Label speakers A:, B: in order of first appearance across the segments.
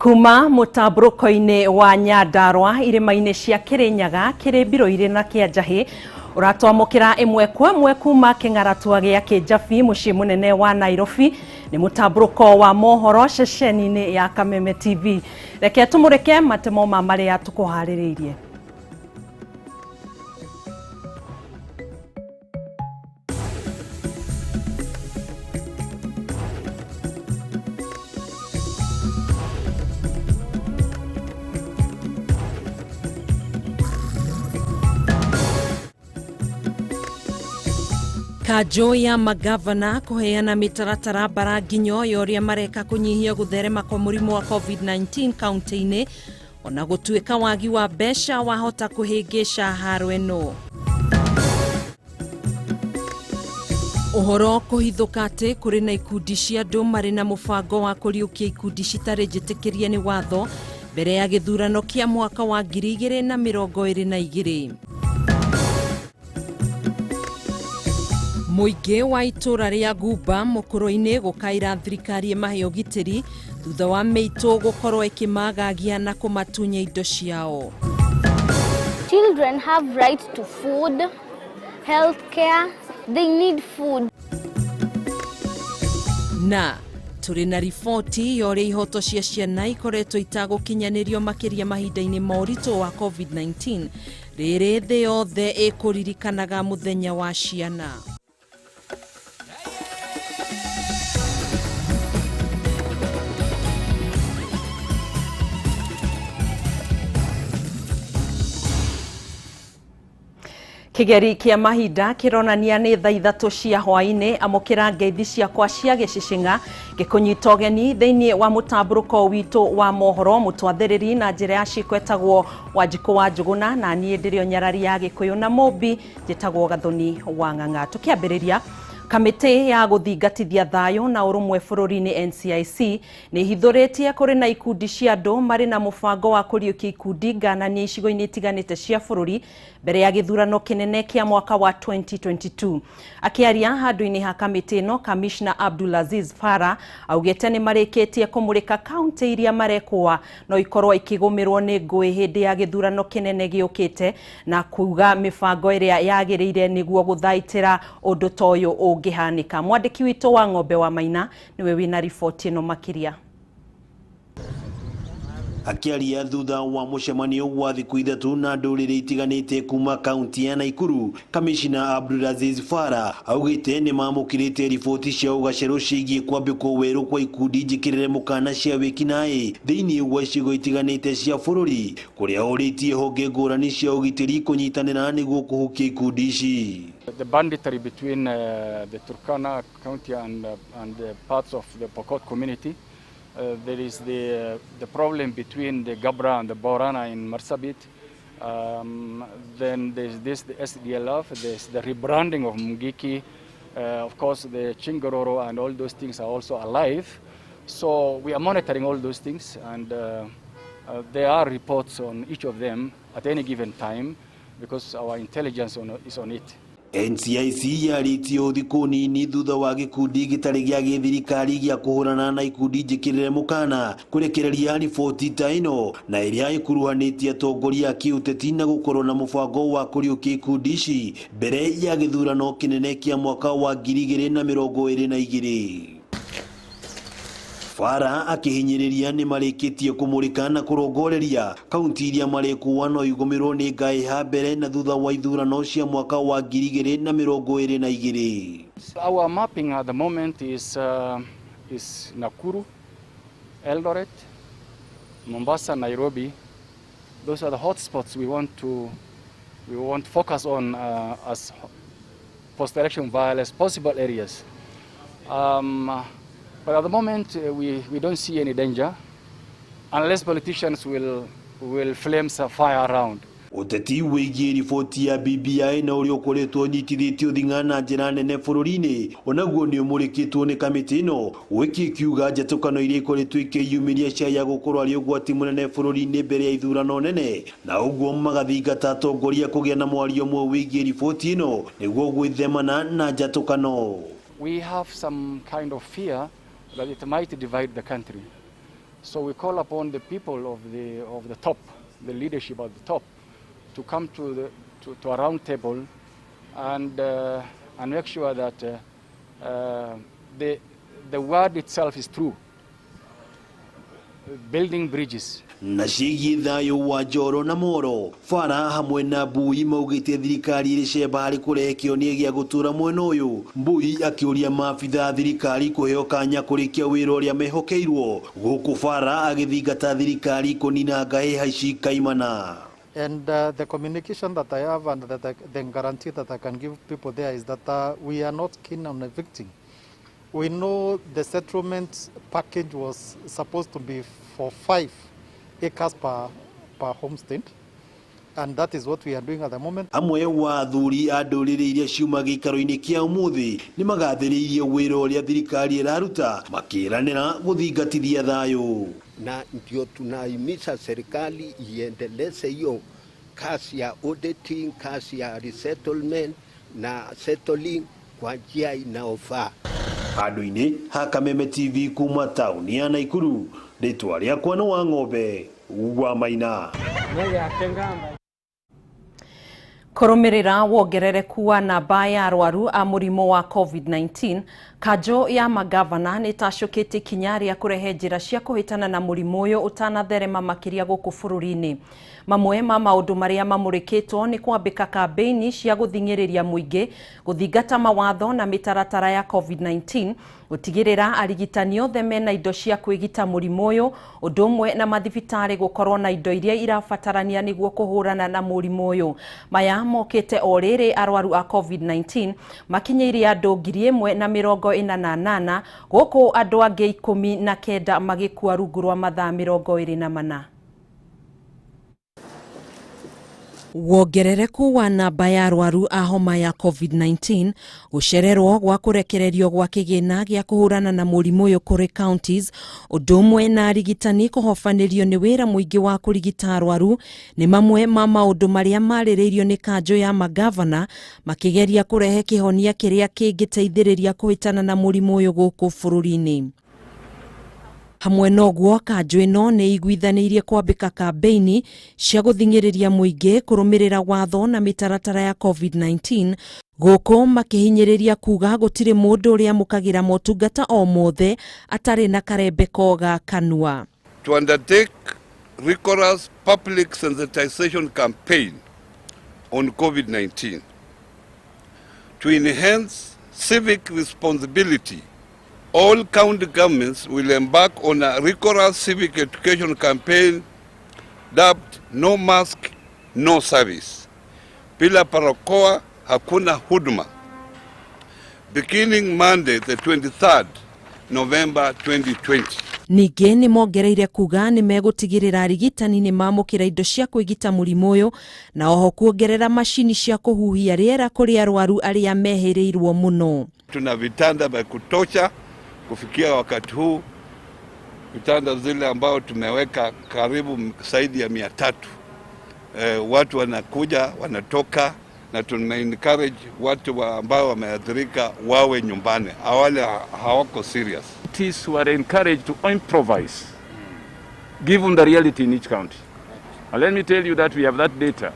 A: Kuma mũtambũrũko-inĩ wa Nyandarua irĩma-inĩ cia Kĩrĩnyaga, Kĩrĩmbirũ-irĩ na Kĩanjahĩ, ũratwamũkĩra ĩmwe kwa ĩmwe kuma kĩng'aratua gĩa Kĩnjabi mũciĩ mũnene wa Nairobi. Nĩ mũtambũrũko wa mohoro ceceni-inĩ ya Kameme TV. Reke tũmũrĩke matemo ma marĩa tũkũharĩrĩirie. Kanjũ ya magavana kũheana mĩtaratara mbara nginyo ya ũrĩa mareka kũnyihia gũtherema kwa mũrimũ wa COVID-19 kaunti-inĩ, ona gũtuĩka wagi wa mbeca wahota kũhĩngĩca haro ĩno. Ũhoro kũhithũka atĩ kũrĩ na ikundi cia andũ marĩ na mũbango wa kũriũkia ikundi citarĩ njĩtĩkĩrie nĩ watho mbere ya gĩthurano kĩa mwaka wa 2022. Mũingĩ wa itũra rĩa Gumba mũkũrũ-inĩ gũkaĩra thirikari ĩmahe ũgitĩri thutha wa mĩitũ gũkorwo ĩkĩmagagia na kũmatunya indo ciao.
B: Children have right to food, health care, they need food.
A: Na tũrĩ na riboti ya ũrĩa ihoto cia ciana ikoretwo itagũkinyanĩrio makĩria mahinda-inĩ ma ũritũ wa COVID-19 rĩrĩ thĩ yothe ĩkũririkanaga mũthenya wa ciana. Kĩgeri kĩa mahinda kĩronania nĩ thaa 3 cia hwaĩ-inĩ. Amũkĩra ngeithi ciakwa cia gĩcicing'a ngĩkũnyita ũgeni thĩinĩ wa mũtambũrũko witũ wa mohoro mũtwathĩrĩri na njĩra ya ciĩko etagwo Wanjikũ wa Njũgũna, na niĩ ndĩrĩ o nyarari ya Gĩkũyũ na Mũmbi njĩtagwo Gathoni wa Ng'ang'a. Tũkĩambĩrĩria, kamĩtĩ ya gũthingatithia thayũ na ũrũmwe bũrũri-inĩ NCIC nĩ ĩhithũrĩtie kũrĩ na ikundi cia andũ marĩ na mũbango wa kũriũkia ikundi ngananie icigo-inĩ itiganĩte cia bũrũri mbere ya gĩthurano kĩnene kĩa mwaka wa 2022. Akĩaria handũ-inĩ ha kamĩtĩ ĩno, Kamishna Abdulaziz Farah augĩte nĩ marĩkĩtie kũmũrĩka kaunti iria marekũa no ikorwo ikĩgũmĩrwo nĩ ngũĩ hĩndĩ ya gĩthurano kĩnene gĩũkĩte, na kuga mĩbango ĩrĩa yagĩrĩire nĩguo gũthaitĩra ũndũ ta ũyũ ũngĩhanĩka. Mwandĩki witũ wa Ng'ombe wa Maina nĩwe wĩna riboti ĩno makĩria.
C: Akĩaria thutha wa mũcemanio wa thikũ 3 na ndũrĩrĩ itiganĩte kuma kaunti ya Naikuru, Kamishna Abdulaziz Farah augĩte nĩ mamũkĩrĩte riboti cia ũgacerũ ciĩgiĩ kwambĩkwo werũ kwa ikundi njĩkĩrĩre mũkana cia wĩkinaĩ thĩinĩ wa icigo itiganĩte cia bũrũri, kũrĩa orĩtie honge ngũrani cia ũgitĩri kũnyitanĩra nĩguo kũhukia ikundi ici.
D: The banditry between the Turkana County and the parts of the Pokot community. There is the problem between the Gabra and the Borana in Marsabit. Then there's the SDLF, there's the rebranding of Mungiki. Of course, the Chingororo and all those things are also alive. So we are monitoring all those things, and there are reports on each of them at any given time because our intelligence is on it.
C: NCIC yarĩtie thikũ nini thutha wa gĩkundi gĩtarĩ gĩa gĩthirikari gĩa kũhũrana na ikundi njĩkĩrĩre mũkana kũrekereria riboti ta ĩno na ĩrĩa ĩkuruhanĩtie atongoria a kĩũteti na gũkorwo na mũbango wa kũriũkia ikundi ici mbere ya gĩthurano kĩnene kĩa mwaka wa 2022. Farah akĩhinyĩrĩria nĩ marĩkĩtie kũmũrĩka na kũrongoreria kaunti iria marĩkũa no igũmĩrwo nĩ ngaĩha mbere na thutha wa ithurano cia mwaka wa 2022.
D: Our mapping at the moment is Nakuru, Eldoret, Mombasa, Nairobi. Those are the hotspots we want to focus on as post-election violence possible areas. But at the moment, we don't see any danger, unless politicians will flame some fire around.
C: Ũteti wĩgiĩ riboti ya BBI na ũrĩa ũkoretwo ũnyitithĩtio thing'a na njĩra nene bũrũri-inĩ onaguo nĩ ũmũrĩkĩtwo nĩ kamĩtĩ ĩno, gwĩki ikiuga njatũkano iria ikoretwo ikĩyumĩria ciaya gũkorwo arĩ ũgwati mũnene bũrũri-inĩ mbere ya ithurano nene, na ũguo magathingata atongoria kũgĩa na mwario ũmwe wĩgiĩ riboti ĩno nĩguo gwĩthemana na njatũkano.
D: We have some kind of fear that it might divide the country. So we call upon the people of the top, the leadership at the top, to come to a round table and make sure that the word itself is true. Building bridges.
C: Na ciĩgiĩ thayũ wa Njoro na Moro, Bara hamwe na Mbui maugĩte thirikari ĩrĩ cemba harĩ kũrehe kĩonia gĩa gũtũra mwena ũyũ. Mbui akĩũria maabitha a thirikari kũheo kanya kũrĩkia wĩra ũrĩa mehokeirwo, gũkũ Bara agĩthingata thirikari kũnina ngahĩha ici kaimana.
E: And the communication that I have and the guarantee that I can give people there is that we are not keen on evicting. We know the settlement package was supposed to be for 5 acres per homestead, and that is what we are doing at the moment.
C: Amwe wa athuri a ndũrĩrĩ iria ciuma gĩikaro-inĩ kĩa ũmũthĩ nĩ magathĩrĩirie wĩra ũrĩa thirikari ĩraruta, makĩranĩra gũthingatithia thayũ.
F: Na ndio tunahimiza serikali iendeleze hiyo kazi ya auditing, kazi ya resettlement na settling kwa njia inayofaa.
C: Handũ-inĩ ha Kameme TV kuma taũni ya Naikuru, rĩtwa rĩakwa nĩ wa ng'ombe wa Maina.
A: Kũrũmĩrĩra wongerereku wa namba ya arwaru a mũrimũ wa COVID-19, kanjũ ya magavana nĩ ĩtacũkĩtie ikinya rĩa kũrehe njĩra cia kũhĩtana na mũrimũ ũyũ ũtanatherema makĩria gũkũ bũrũri-inĩ. Mamwe ma maũndũ marĩa mamũrĩkĩtwo nĩ kwambĩka kambĩini cia gũthing'ĩrĩria mũingĩ gũthingata mawatho na mĩtaratara ya COVID-19, gũtigĩrĩra arigitani othe mena indo cia kwĩgita mũrimũ ũyũ, ũndũ ũmwe na mathibitarĩ gũkorwo na indo iria irabatarania nĩguo kũhũrana na mũrimũ ũyũ. Maya mokĩte o rĩrĩ arwaru a COVID-19 makinyĩirie andũ 1,048, gũkũ andũ angĩ 19 magĩkua rungu rwa mathaa 24. Wongerereku wa namba ya arwaru a homa ya COVID-19, gũcererwo gwa kũrekererio gwa kĩgĩna gĩa kũhũrana na mũrimũ ũyũ kũrĩ counties, ũndũ ũmwe na arigitani kũhobanĩrio nĩ wĩra mũingĩ wa kũrigita arwaru, nĩ mamwe ma maũndũ marĩa marĩrĩirio nĩ kanjũ ya magavana makĩgeria kũrehe kĩhonia kĩrĩa kĩngĩteithĩrĩria kũhĩtana na mũrimũ ũyũ gũkũ bũrũri-inĩ. Hamwe na ũguo, kanjũ ĩno nĩ iguithanĩirie kwambĩka kambĩini cia gũthing'ĩrĩria mũingĩ kũrũmĩrĩra watho na mĩtaratara ya COVID-19, gũkũ makĩhinyĩrĩria kuga gũtirĩ mũndũ ũrĩamũkagĩra motungata o mothe atarĩ na karembeko ga kanua.
G: To undertake rigorous public sensitization campaign on COVID-19 to enhance civic responsibility. All county governments will embark on a rigorous civic education campaign dubbed "No Mask, No Service". Bila barakoa hakuna huduma. Beginning Monday, the 23rd November 2020.
A: Ningĩ nĩ mongereire kuga nĩ megũtigĩrĩra arigitani nĩ mamũkĩra indo cia kwĩgita mũrimũ ũyũ, na oho kuongerera macini cia kũhuhia rĩera kũrĩ arwaru arĩa mehĩrĩirwo mũno.
G: Tuna vitanda vya kutosha kufikia wakati huu, vitanda zile ambao tumeweka karibu zaidi ya 300. Watu wanakuja wanatoka, na tuna encourage watu ambao wameathirika wawe nyumbani, wale hawako serious.
H: Counties were encouraged to improvise, given the reality in each county. And let me tell you that we have that data,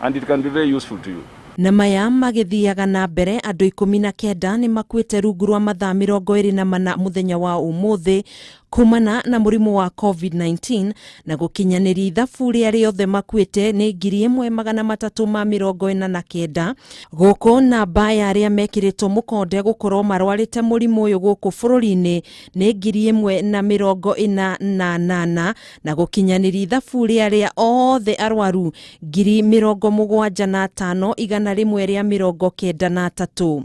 H: and it can be very useful to you.
A: Na maya magĩthiaga na mbere, andũ 19 nĩ makuĩte rungu rwa mathaa 24 mũthenya wa ũmũthĩ kumana na mũrimũ wa COVID-19, na gũkinyanĩria ithabu rĩa rĩothe makuĩte nĩ 1349, gũkũ namba ya arĩa mekĩrĩtwo mũkonde gũkorwo marwarĩte mũrimũ ũyũ gũkũ bũrũri-inĩ nĩ 1,048, na gũkinyanĩria ithabu rĩa arĩa othe arwaru 75,193.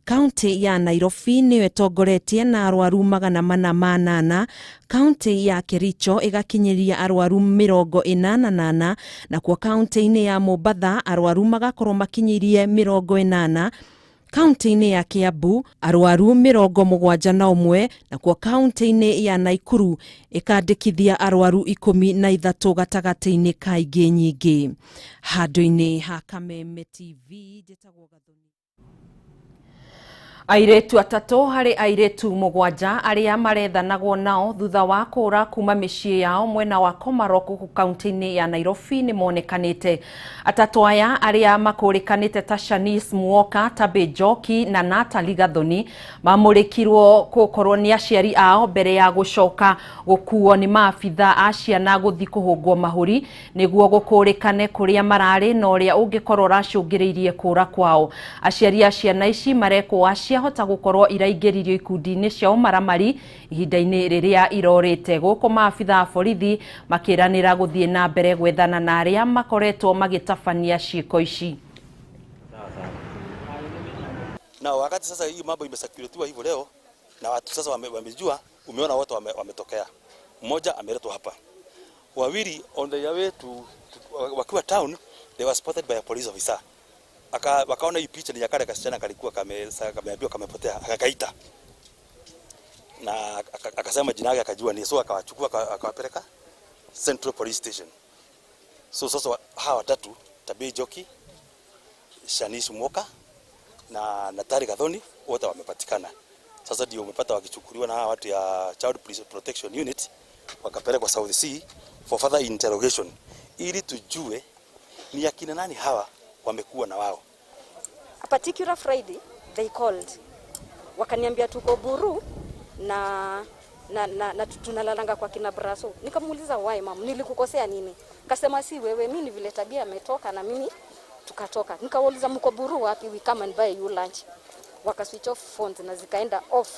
A: Kaunti ya Nairobi nĩyo ĩtongoretie na arwaru 408, kaunti ya Kericho ĩgakinyĩria arwaru 84, nakuo kaunti-inĩ ya Mombatha arwaru magakorwo makinyĩirie 80, kaunti-inĩ ya Kiambu arwaru 71, nakuo kaunti-inĩ ya Naikuru ĩkandĩkithia arwaru 13 gatagatĩ-inĩ ka ingĩ nyingĩ. Handũ-inĩ ha Kameme TV, njĩtagwo Gathoni. Airĩtu atatũ harĩ airĩtu 7 arĩa marethanagwo nao thutha wa kũũra kuma mĩciĩ yao mwena wa Komarok gũkũ kaunti-inĩ ya Nairobi nĩ monekanĩte. Atatũ aya arĩa makũrĩkanĩte ta Shanice Muoka, Tabe Njoki na Natalie Gathoni mamũrĩkirwo gũkorwo nĩ aciari ao mbere ya gũcoka gũkuo nĩ maabitha a ciana gũthiĩ kũhũngwo mahũri nĩguo gũkũrĩkane kũrĩa mararĩ na ũrĩa ũngĩkorwo ũracũngĩrĩirie kũũra kwao. Aciari a ciana ici marekwo ciahota gũkorwo iraingĩririo ikundi-inĩ cia ũmaramari ihinda-inĩ rĩrĩa irorĩte. Gũkũ maabitha a borithi makĩranĩra gũthiĩ na mbere gwethana na arĩa makoretwo magĩtabania ciĩko ici.
I: Na wakati sasa hii mambo imesecuritiwa hivyo leo na watu sasa wamejua, umeona wote wametokea. Mmoja ameletwa hapa, wawili on their way to wakiwa town they were spotted by a police officer. Wakaona hii picha ni ya kale kasichana kalikuwa kameambiwa kamepotea, akakaita na akasema jina yake, akajua ni so, akawachukua akawapeleka Central Police Station. So sasa hawa watatu, Tabe Njoki, Shanice Muoka na Natalie Gathoni, wote wamepatikana. Sasa ndio umepata wakichukuliwa na hawa watu ya Child Protection Unit wakapelekwa South C for further interrogation ili tujue ni akina nani hawa wamekuwa na wao.
J: A particular Friday they called, wakaniambia tuko Buru na tunalalanga kwa kina Braso. Nikamuuliza why mom, nilikukosea nini? Kasema si wewe, mimi ni vile tabia ametoka na mimi tukatoka. Nikawauliza mko Buru wapi, we come and buy you lunch. Waka switch off phones na zikaenda off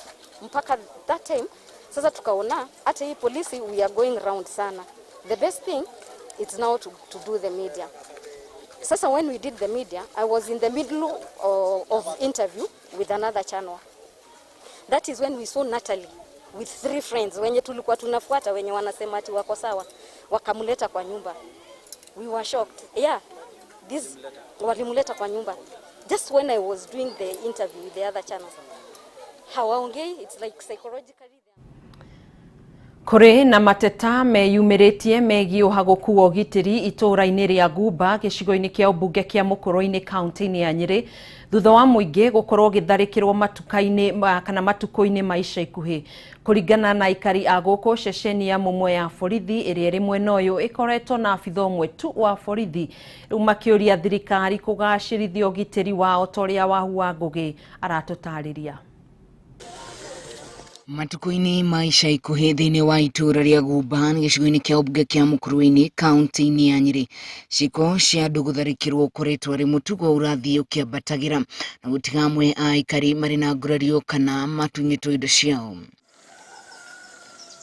J: mpaka that time. Sasa tukaona hata hii polisi we are going round sana. The best thing it's now to do the media. Sasa when we did the media, I was in the middle of interview with another channel. That is when we saw Natalie with 3 friends wenye tulikuwa tunafuata, wenye wanasema ati wako sawa, wakamleta kwa nyumba. We were shocked. Yeah, this walimleta kwa nyumba. Just when I was doing the interview with the other channels. Hawaongei, it's like psychologically.
A: Kũrĩ na mateta meyumĩrĩtie megiĩ ũhagũku wa ũgitĩri itũũra-inĩ rĩa Gumba gĩcigo-inĩ kĩa ũmbunge kĩa Mũkũrũ-inĩ kaunti-inĩ ya Nyĩrĩ thutha wa mũingĩ gũkorwo ũgĩtharĩkĩrwo matuka-inĩ kana matukũ-inĩ ma ica ikuhĩ. Kũringana na aikari a gũkũ, ceceni ya mũmwe ya borithi ĩrĩa ĩrĩ mwena ũyũ ĩkoretwo na abitha ũmwe tu wa borithi, rĩu makĩũria thirikari kũgacĩrithia ũgitĩri wao ta ũrĩa Wahu wa Ngũgĩ aratũtarĩria.
K: Matukũ-inĩ ma ica ikuhĩ thĩinĩ wa itũũra rĩa Gumba gĩcigo-inĩ kĩa ũmbunge kĩa Mũkũrũ-inĩ kaunti-inĩ ya Nyĩrĩ, ciĩko cia andũ gũtharĩkĩrwo ũkoretwo arĩ mũtugo ũrathiĩ ũkĩambatagĩra na gũtiga amwe a aikari marĩ na ngurario kana matunyĩtwo indo ciao.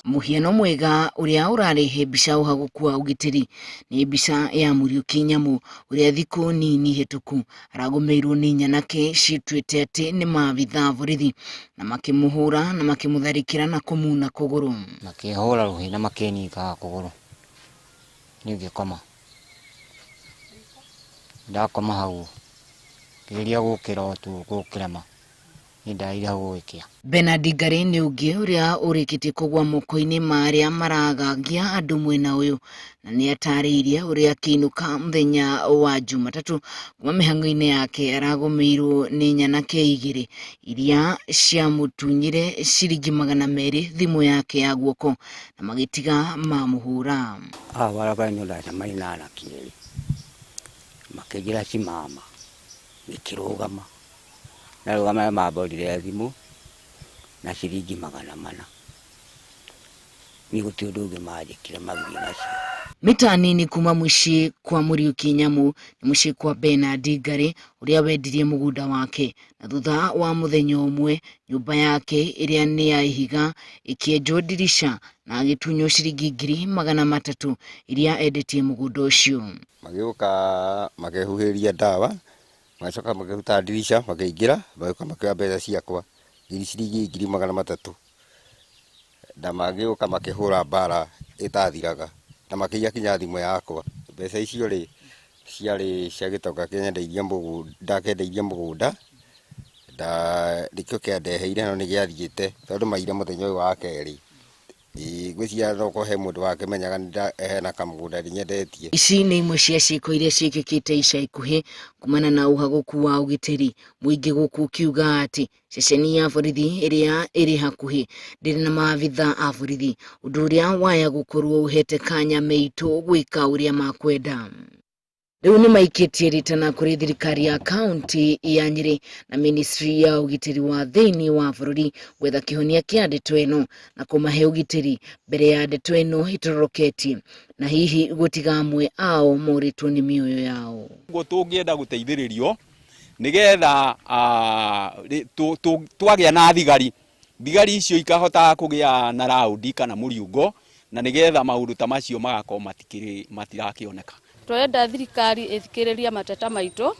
K: Mũhiano mwega ũrĩa ũrarehe mbica ũhagũku wa ũgitĩri nĩ mbica ya Mũriũki Nyamu ũrĩa thikũ nini hĩtũku aragũmĩirwo nĩ nyanake ciĩtuĩte atĩ nĩ maabitha a borithi na makĩmũhũra na makĩmũtharĩkĩra na kũmuna kũgũrũ.
L: Makĩhũra rũhĩ na makĩnyita kũgũrũ, niĩ ngĩkoma. Ndakoma hau ngĩgeria gũkĩra o tu gũkĩrema.
K: Bernard Ngari nĩ ũngĩ ũrĩa ũrĩkĩtie kũgwa moko-inĩ ma arĩa maragagia andũ mwena ũyũ na nĩ atarĩirie ũrĩa akĩinũka mũthenya wa Jumatatũ kuma mĩhang'o-inĩ yake aragũmĩirwo nĩ nyanake igĩrĩ iria ciamũtunyire ciringi 200 thimũ yake ya guoko na magĩtiga mamũhũra.
L: Barabara-inĩ ndacemania na anake erĩ makĩnjĩra cimama, ngĩkĩrũgama narũgama mamborire thimũ na ciringi 400. Ni gũtirĩ ũndũ ũngĩ manjĩkire magĩthiĩ nacio.
K: Mita nini kuma mũciĩ kwa Mũriũki Nyamu nĩ mũciĩ kwa Bernard Ngari ũrĩa wendirie mũgũnda wake na thutha wa mũthenya ũmwe nyũmba yake ĩrĩa nĩ ya ihiga ĩkĩenjwo ndirica na agĩtunywo ciringi 300,000 iria endetie mũgũnda ũcio.
M: Magĩũka makĩhuhĩria ndawa, magacoka makĩruta ndirica makĩingĩra magĩũka makĩoya mbeca ciakwa ciringi 300,000 na magĩũka makĩhũra mbara ĩtathiraga na makĩiya kinya thimũ yakwa. Mbeca icio rĩ ciarĩ cia gĩtonga kĩnyendeirie mũgũnda, ndakendeirie mũgũnda nda nĩkĩo kĩandeheire no nĩgĩathiĩte tondũ maire mũthenya ũyũ wa kerĩ Ngwĩciria thoko he mũndũ wakĩmenyaga hena kamũgũnda nyendetie.
K: Ici nĩ imwe cia ciĩko iria ciĩkĩkĩte ica ikuhĩ kumana na ũhagũku wa ũgitĩri mũingĩ gũkũ ũkiuga atĩ ceceni ya borithi ĩrĩa ĩrĩ hakuhĩ ndĩrĩ na maabitha a borithi, ũndũ ũrĩa waya gũkorwo ũhete kanya meitũ gwĩka ũrĩa makwenda. Rĩu nĩ maikĩtie ritana kũrĩ thirikari ya kaunti ya Nyĩrĩ na ministry ya ũgitĩri wa thĩinĩ wa bũrũri gwetha kĩhonia kĩa ndeto ĩno na kũmahe ũgitĩri mbere ya ndeto ĩno ĩtororoketie na hihi gũtiga amwe ao morĩtwo nĩ mĩoyo yao.
N: Ũguo tũngĩenda gũteithĩrĩrio nĩgetha twagĩa na thigari, thigari icio ikahota kũgĩa na raundi kana mũriũngo na nĩgetha maũndũ ta macio magakorwo matirakĩoneka.
O: Tũrenda thirikari ĩthikĩrĩrie mateta maitũ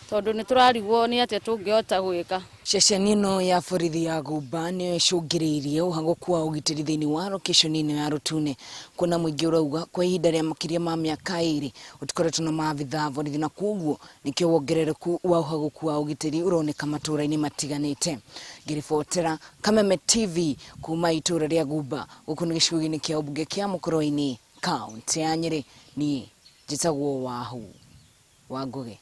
O: tondũ nĩ tũrarigwo nĩ atĩa tũngĩhota gwĩka.
K: Ceceni ĩno ya borithi ya Gũmba nĩyo ĩcũngĩrĩirie ũhagũku wa ũgitĩri thĩinĩ wa location ĩno ya Rũtune, kuona mũingĩ ũrauga kwa ihinda rĩa makĩria ma mĩaka 2 gũtikoretwo na maabitha a borithi na koguo nĩkĩo wongerereku wa ũhagũku wa ũgitĩri ũroneka matũũra-inĩ matiganĩte. Ngĩribotera Kameme TV kuma itũũra rĩa Gũmba gũkũ nĩ gĩcigo-inĩ kĩa ũmbunge kĩa Mũkũrwe-inĩ, kaũntĩ ya Nyĩrĩ, niĩ njĩtagwo Wahu wa Ngũgĩ.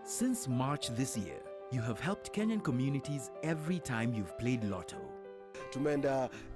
P: Since March this year, you have helped Kenyan communities every time you've played Lotto.
Q: Tumeenda